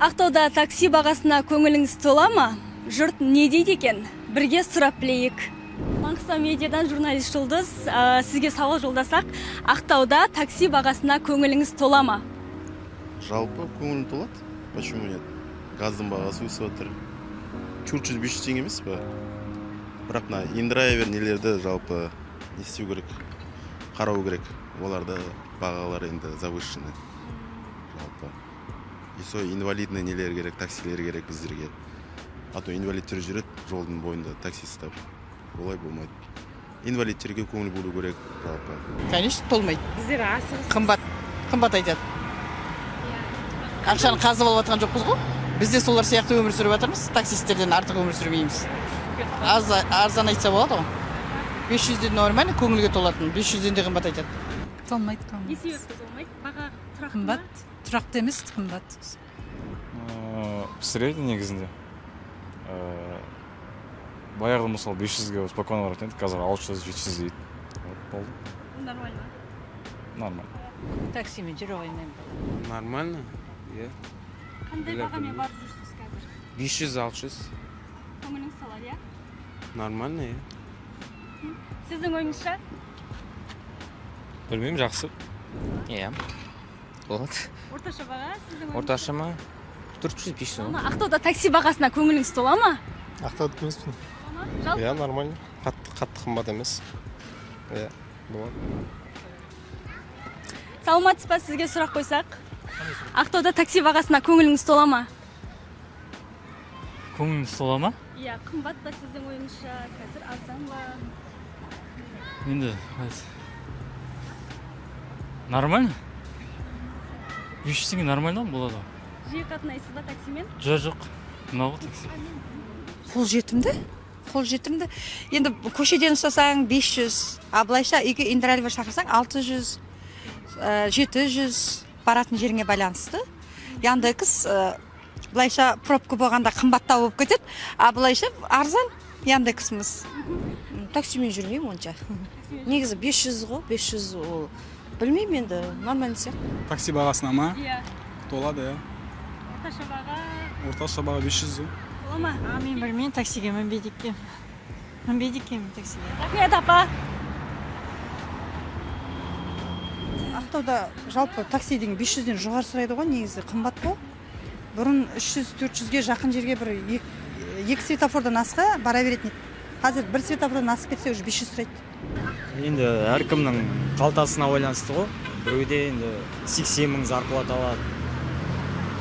Ақтауда такси бағасына көңіліңіз тола ма? Жұрт не дейді екен? Бірге сұрап білейік. Маңғыстау медиадан журналист Жұлдыз, сізге сауал жолдасақ, Ақтауда такси бағасына көңіліңіз тола ма? Жалпы көңілім толады, почему нет? Газдың бағасы өсіп жатыр, 400-500 теңге емес па? Бірақ мына индрайвер нелерді жалпы не істеу керек, қарау керек. Оларда бағалар енді завышены жалпы. И сол инвалидный нелер керек, таксилер керек біздерге, а то инвалидтер жүреді жолдың бойында такси ұстап, олай болмайды. Инвалидтерге көңіл бөлу керек жалпы. Конечно, толмайды. Біздер асығыс. Қымбат, қымбат айтады. Ақшаны қазып алып жатқан жоқпыз ғой. Біз де солар сияқты өмір сүріп жатырмыз, таксистерден артық өмір сүрмейміз. Аз, арзан айтса болады ғой. 500-ден нормально, көңілге толатын. 500-ден де қымбат айтады. Толмайды Не көңіл. себепті толмайды? Баға тұрақты ма? Қымбат, тұрақты емес, қымбат. Средний негізінде. Баяғыда мысалы 500-ге спокойно баратын едік, қазір 600, 700 дейді. Вот, болды. Нормально. Нормально. Таксимен жүре қоймаймын. Нормально, иә. Қандай Біле бағамен білмеймін. барып жүрсіз қазір? 500, 600. Көңіліңіз толады, иә? Нормально, иә. Сіздің ойыңызша? Білмеймін, жақсы. Иә, болады. Орташа баға сіздің ойыңызша? Орташа ма? 400, 500. Ма, Ақтауда такси бағасына көңіліңіз тола ма? Ақтаудікі емеспін. Тола ма? Жалпы Иә, нормально, қатты қатты қымбат емес, иә, болады. Саламатсыз ба, сізге сұрақ қойсақ? Ақтауда такси бағасына көңіліңіз тола ма? Көңіліңіз тола ма? Иә, қымбат па сіздің ойыңызша, қазір арзан ба? Енді нормально, 500 теңге нормально болады ғой. Жиі қатынайсыз ба таксимен? Жоқ, мынау ғой такси. Қолжетімді, қолжетімді. Енді көшеден ұстасаң 500, а былайша үйге индрайвер шақырсаң 600, 700, баратын жеріңе байланысты. Яндекс былайша пробка болғанда қымбаттау болып кетеді, а былайша арзан Яндексіміз. Таксимен жүрмеймін онша. Негізі 500 ғой, 500 ол, білмеймін енді, нормально сияқты. Такси бағасына ма? Иә. Толады, иә. Орташа баға? Орташа баға 500 ғой. Тола ма? А мен білмеймін, таксиге мінбейді екенмін. Мінбейді екенмін таксиге. Рахмет, апа. Ақтауда жалпы такси деген 500-ден жоғары сұрайды ғой, негізі қымбат қой. Бұрын 300-400-ге жақын жерге бір екі светофордан асқа бара беретін еді, қазір бір светофордан асып кетсе, уже 500 сұрайды. Енді әркімнің қалтасына байланысты ғой. Біреуде енді 80 000 зарплата алады,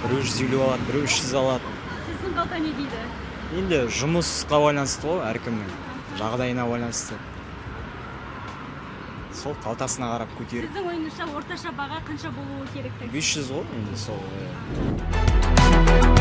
біреу 150 алады, біреу 300 алады. Сіздің қалта не дейді? Енді жұмысқа байланысты ғой, әркімнің жағдайына байланысты, сол қалтасына қарап көтеріп. Сіздің ойыңызша, орташа баға қанша болуы керек такси? 500 ғой енді сол, иә.